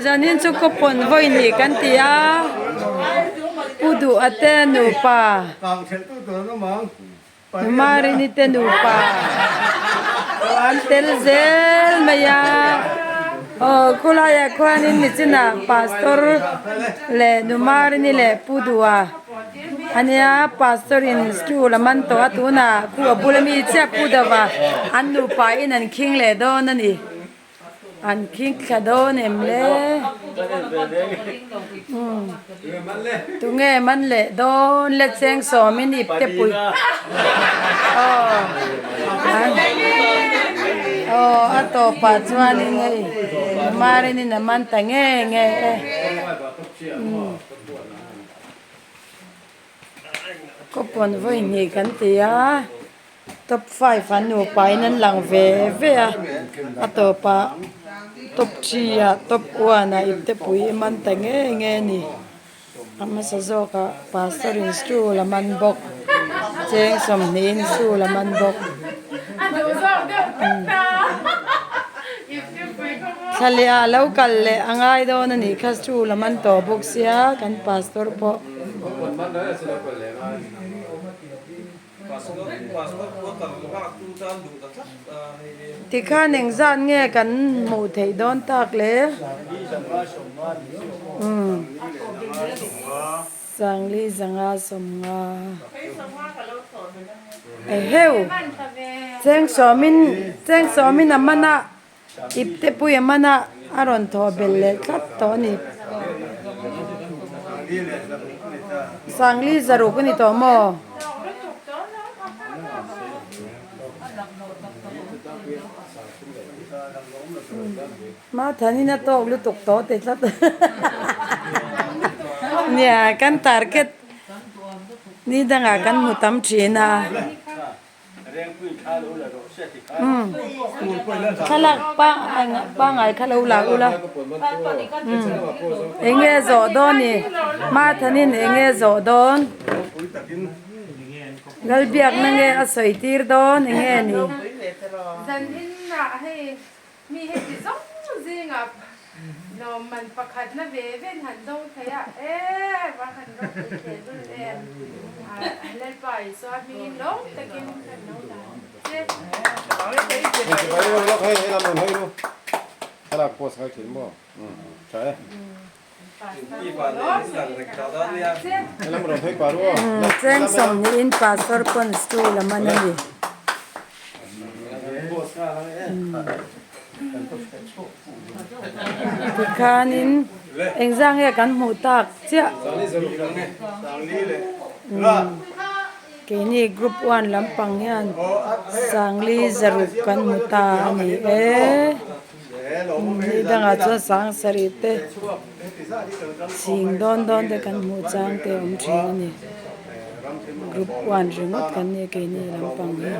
Zanin chu coupon vawi hnih kan ti a, Pu Duha te nupa, Numarini te nupa an tel zel mai a, aw khulaiah khuanin nichinah Pastor leh Numarini leh Pu Duha a nia, Pastor in stool a man tawh a, tunah khu a bula mi chiah Pu Dova an nupa in an khing leh dawn a ni. An khing thla dawn em le? Tunge man leh dawn le cheng sawmin ip te pui aw aw a tawpah chuanin hei Marinin a man ta nge nge e. Coupon vawi hnih kan ti a. Top five an nupa in an lang ve ve a, a tawpah top three ah top one ah ipte pui i man ta nge nge a ni. A hmasa zawkah pastor in stool a man bawk, cheng sawmhnih in stool a man bawk. Thla leh ah lo kal leh a ngai dawn a nih kha stool a man tawh bawk sia kan pastor pawh. Tikhan engzat nge kan hmuh theih dawn tak le? Umm. Sangli zanga sawmnga. Eheu! Cheng sawmin, cheng sawmin a man a, ipte pui a man a, a rawn thawh belh leh tlat tawh a ni. Sangli zaruk a ni tawh maw? Mathanin a tawk lutuk tawh ti tlat. Nia, kan target ni dangah kan hmu tam thin a. Thlalak pangai kha lo la ula enge zawh dawn ni Mathanin enge zawh dawn Lalbiakna nge a sawi tir dawn enge ni. Mi heti zawng zingah lawmman pakhatna ve ven han dawng thei a, e va han ropui teh lul em. Lalpa Isua hmingin lawm takin kan lo dan che. Cheng sawmhnihin Pastor pawn stool a man a ni. Tikhanin engzah nge kan hmuh tak chiah. Keini group one lampang hian Sangli zaruk kan hmu ta a ni e. Ni dangah chuan sang sarih te chhing dawn dawn te kan hmuh chang te a awm thin a ni. Group one ringawt kan ni keini lampang hi.